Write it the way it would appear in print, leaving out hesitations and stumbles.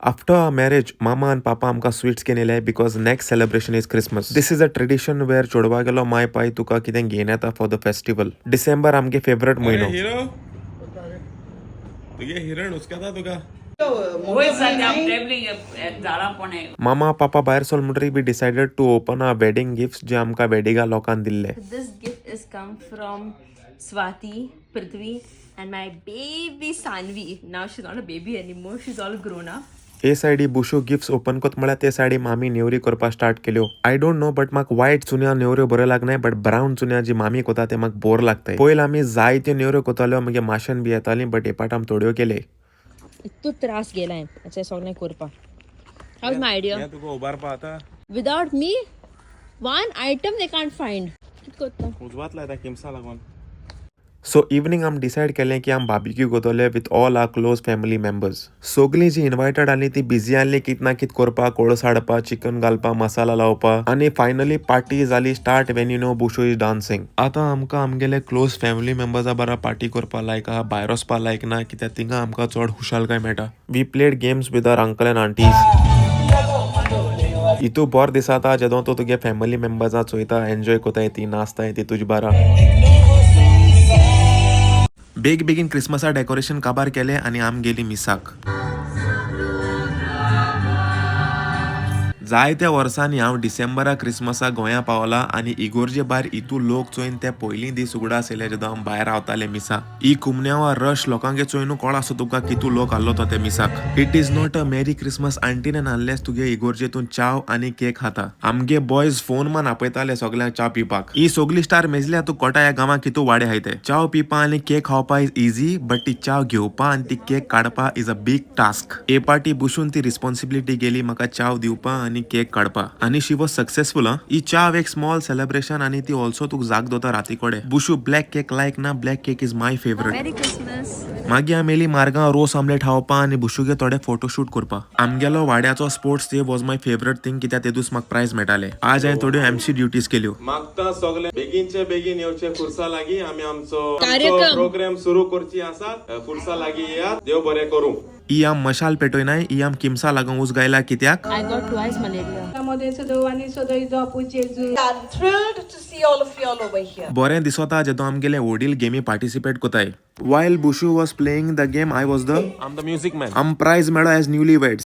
After our marriage मामा आनी पापा आमकां स्वीट्स घेवन येयले because next celebration is Christmas. This is a tradition where चेडवागेलो my पाय तुका कितें घेवन येता फॉर the festival. डिसेंबर आमगे फेवरेट म्हयनो. हिरो, तुगे हिरण हुसकेता तुका. वयर सद्या टेबली झाडां पण. मामा पापा भायर सरलो म्हणटरीर we decided to open our wedding gifts जे आमकां वेडिंगा लोकांक दिल्ले. This gift is come from Swati, Prithvi, and my baby Sanvi. Now she's not a baby anymore, she's all grown up. हे सायडी बुशू गिफ्ट्स ओपन करत म्हळ्यार ते सायडी मामी नेवरी करपाक स्टार्ट केल्यो. I don't know, but म्हाका व्हायट चुन्या नेवऱ्यो बऱ्यो लागनाय, बट ब्रावन चुन्या जी मामी कोता ते म्हाका बोर लागताय. पयलीं आमी जायत्यो नेवऱ्यो कोताल्यो, मागीर माशेन बी येताली, बट हे पाट आमी थोड्यो केले. इतू त्रास गेलाय अशें सगळें करपाक. How's my idea? हें तुका उबारपा आतां. Without me, one item they can't find. कित करता? उजवात लायता किमसा लागून. सो इवनींग आमी डिसायड केलें की आमी बार्बिक्यू करतले with all our close family members. सगलीं जी इन्वायटेड आसली ती बिजी आसली कित ना कित करपाक, कोळस हाडपा, चिकन घालपा, मसाला लावपा. आनी फायनली पार्टी जाली start when Bushu is dancing. आतां आमकां आमगेले क्लोज फॅमिली मेंबर्सा बारा पार्टी करपा लायक आहा, भायर वचपा लायक ना, कित्याक थिंगा आमकां चड खुशालकाय मेळटा. We played games with our uncle and aunties. इतू बोर दिसाता जेदों तूं तुगे फॅमिली मेंबर्सां चोयता, एन्जॉय कोताय, ती नाचताय ती तुजे बारा. बेग बेगीन क्रिसमसा डेकोरेशन काबार केलें आनी आम गेली मिसाक. जायत्या वर्सांनी हांव डिसेंबरा क्रिसमसाक गोंया पावला आनी इगोर्जे भायर इतू लोक चोयन ते पयलीं दीस उगडास येयले जेदो हांव भायर रावताले मिसा. ही कुमन्यावा रश लोकांगे चोयनू कोण आसो तुका कितू लोक आहलो तो ते मिसाक. It is not a merry Christmas until and unless तुगे इगोर्जेतून चाव आनी केक खाता. आमगे बॉयज फोन मान आपयताले सगल्यांक च्या पिवपाक. ही सगली स्टार मेजल्या तूं कोटा ह्या गांवांत कितू वाडे आहाय ते. च्याव पिवपा आनी केक खावपा is easy, but ती च्याव घेवपा आनी ती केक काडपा is a big task. A party बसून ती रिस्पॉन्सिबिलिटी गेली म्हाका च्याव दिवपा आनी केक काडपा आनी शी वॉज सक्सेसफूल. हा, ही च्याव एक स्मॉल सेलिब्रेशन आनी ती ऑल्सो तुका जाग दवरता राती कडेन. बुशू ब्लॅक केक लायक ना, black cake is my favourite. Merry Christmas. मागीर आमी येयली मार्गांव रोस आमलेट खावपा आनी बुशुगे थोडे फोटोशूट करपा. आमगेलो वाड्याचो sports day was my favourite thing, कित्याक ते दीस म्हाका प्रायज मेळटाले. आज हांवें थोड्यो एमसी ड्युटीज केल्यो. मागता सगळे बेगीनचे बेगीन येवचे खुर्सा लागीं. आमी आमचो कार्यक्रम. प्रोग्राम सुरू करची आसा. खुर्सा लागीं येयात. देव बरें करूं. ही आम मशाल पेटोयनाय, ही आम किमसा लागून उस गायला कित्याक. I got twice malaria. I'm thrilled to see all of you all over here. बरें दिसता जेदो आमगेले वडील गेमी पार्टिसिपेट कोताय. While Bushu was playing the game, I was the I'm the music man. आम प्रायज मेळो एज न्यूली वेड्स.